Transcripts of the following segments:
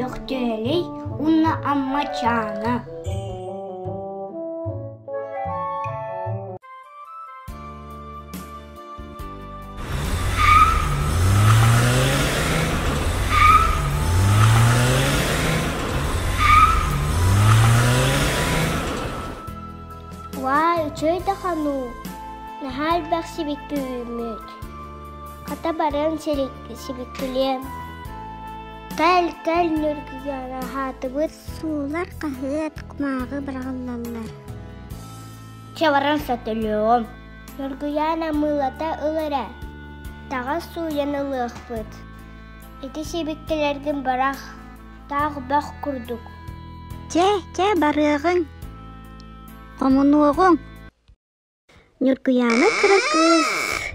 Бөхтөөлөй уонна Аммачаана Уаа, үчүгэй да хонуу, наһаа элбэх сибикки үүммүт. Хата баран сибиккилиэм. Кэл, кэл, Ньургуйаана, аһаатыбыт. Суулар хаһыат, кумааҕы быраҕыллаллар. Чэ баран сөтөлүөҕүм. Ньургуйаана мыылата ыл эрэ, таҕас сууйан ылыахпыт. Ити сибиккилэргин бырах, таах бөх курдук. Чэ, чэ, барыаҕыҥ. Хомунуоҕуҥ. Ньургуйаана кыра кыыс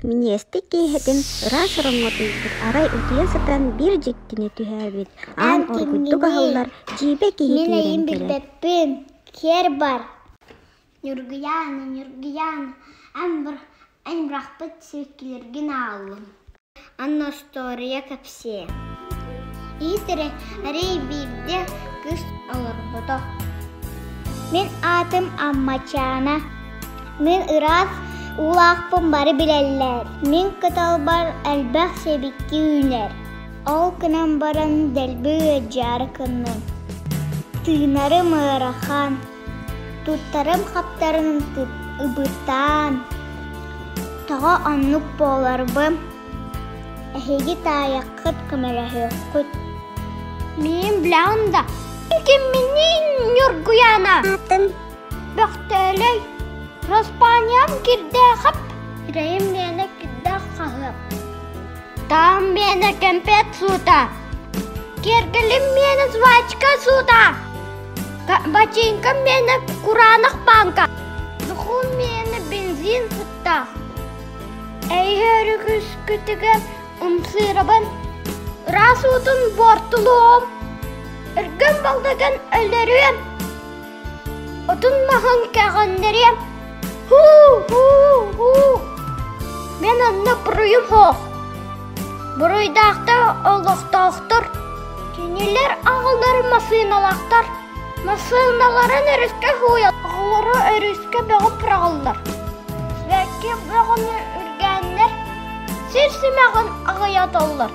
минньигэстик киэһэтин ыраас ороҥҥо утуйбут, арай утуйа сытан биир дьиктини түһээбит, аан Эн оргуйдук кимҥиний? аһыллар, дьиибэ киһи Мин киирэн эйигин кэлэр. билбэппин, киэр бар. Ньургуйаана, Ньургуйаана, эн, эн бырахпыт сибикилэргин ааллым. Анна остуоруйа кэпсиэ. Иһит эрэ, арай биирдэ кыыс олорбото. Мин аатым Аммачаана. Мин ыраас уулаахпын бары билэллэр. Мин кыталбар элбэх сибикки үүнэр. Ол гынан баран дэлби ыалдьаары гынным. Тыынарым ыарахан. Туттарым-хаптарым ыбыртаан, тоҕо оннук буоларбын эһиги таайаххыт көмөлөһүөххүт. Мин билэҕин да, кимминий Ньургуйаана? Аатын Бөхтөөлөй, Роспаанньам кирдээхэп, сирэйим миэнэ кирдээх хаһыап. Таам миэнэ кэмпиэт суута, киэргэлим миэнэ жвачка суута. Бачыыҥкам миэнэ кураанах бааҥка, духуум миэнэ бензин сыттаах. Эйиһэ өрүкүскүтүгэр ымсыырабын, ыраас уутун буортулуом, өргөн балдагын өлөрүөм, отун маһын кэҕиннэриэм. Һуу-һуу-һуу! Мин онно буруйум суох. Буруйдаахтар олохтоохтор, кинилэр аҕалар массыыналаахтар, массыыналарын өрүскэ һууйаллар, оҕолоро өрүскэ бөҕү быраҕаллар, сибэкки бөҕөнү үргээннэр, сир симэҕин аҕыйаталлар.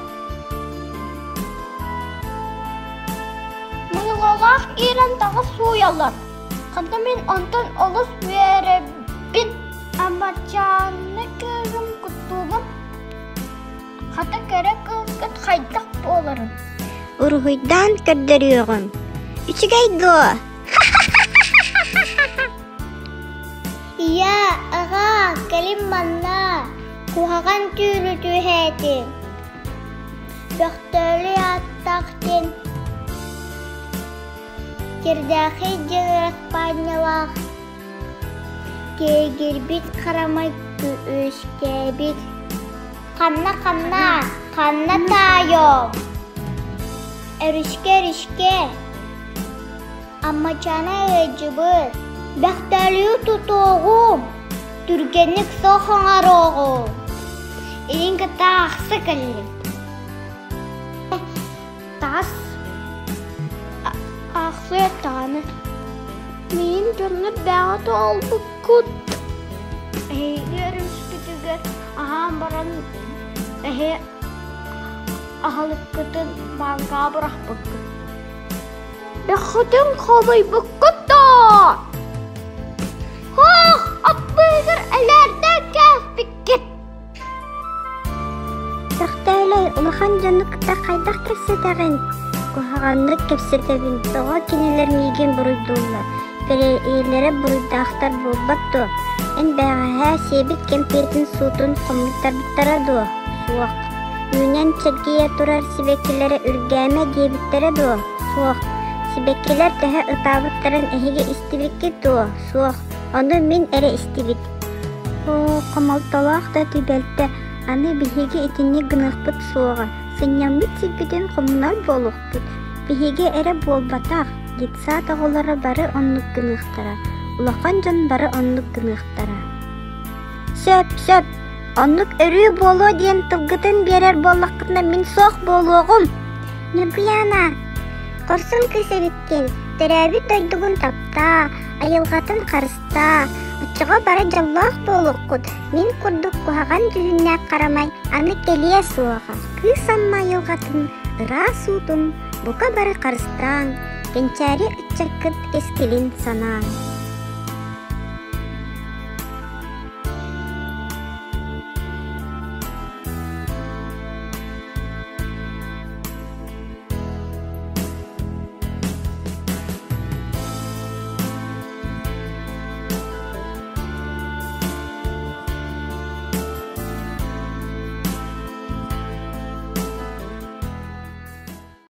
Мыылалаах киирэн таҕыс сууйаллар, хата мин онтон олус үөрэбин, Амарчааны кыыһым куттуубун Хата кэрэ кыыскыт хайдах буоларын Уруһуйдаан көрдөрүөҕүм. Үчүгэй дуо? Ийээ, аҕаа, кэлин манна, куһаҕан түүлү түһээтим. Бөхтөөлүй ааттаах диэн Кирдээхэй диэн араспаанньалаах Кээгирбит харамай үөскээбит Ханна-ханна, ханна таайом? Өрүскэ-өрүскэ, Аммачаана ыалдьыбыт, Бэхтээлийи тутуоҕум, түргэнник суох оҥоруоҕум. Илин кытта аахса кэллим. Таас аахсыа даҕаны Миин дьоннор бэҕэ тоолбуккут. Эһиги өрүскүтүгэр аһаан баран эһи аһылыккытын бааҥкаҕа бырахпыккыт. Бөххүтүн хомуйбуккут доо! Һоох, аттыгар элээрдэн кээспиккит! Төхтөөлөй, улахан дьону кытта хайдах кэпсэтэҕин? Куһаҕаннык кэпсэтэбин, тоҕо кинилэр миигин буруйдууллар? Бэйэлэрэ буруйдаахтар буолбат дуо? Эн бэҕэһээ сиэбит кэмпиэтин суутун хомуйтарбыттара дуо? Суох. Үүнэн чэлгийэ турар сибэккилэри үргээмэ диэбиттэрэ дуо? Суох. Сибэккилэр төһө ытаабыттарын эһиги истибиккит дуо? Суох. Ону мин эрэ истибит. Оо, хомолтолоох да түбэлтэ, аны биһиги итинник гыныахпыт суоҕа, сынньаммыт сирбитин хомунар буолуохпут. Биһиги эрэ буолбатах, детсад оҕолоро бары оннук гыныахтара, улахан дьон бары оннук гыныахтара. Сөп, сөп, оннук өрүү буолуо диэн тылгытын биэрэр буоллаххытына мин суох буолуоҕум. Ньургуйаана, Хорсун кыыс эбиккин, төрөөбүт дойдугун таптаа, айылҕатын харыстаа, оччоҕо бары дьоллоох буолуоххут, мин курдук куһаҕан дьүһүннээх харамай аны кэлиэ суоҕа. Кыыс Амма айылҕатын ыраас уутун бука бары харыстааҥ, кэнчээри ыччаккыт кэскилин санааҥ.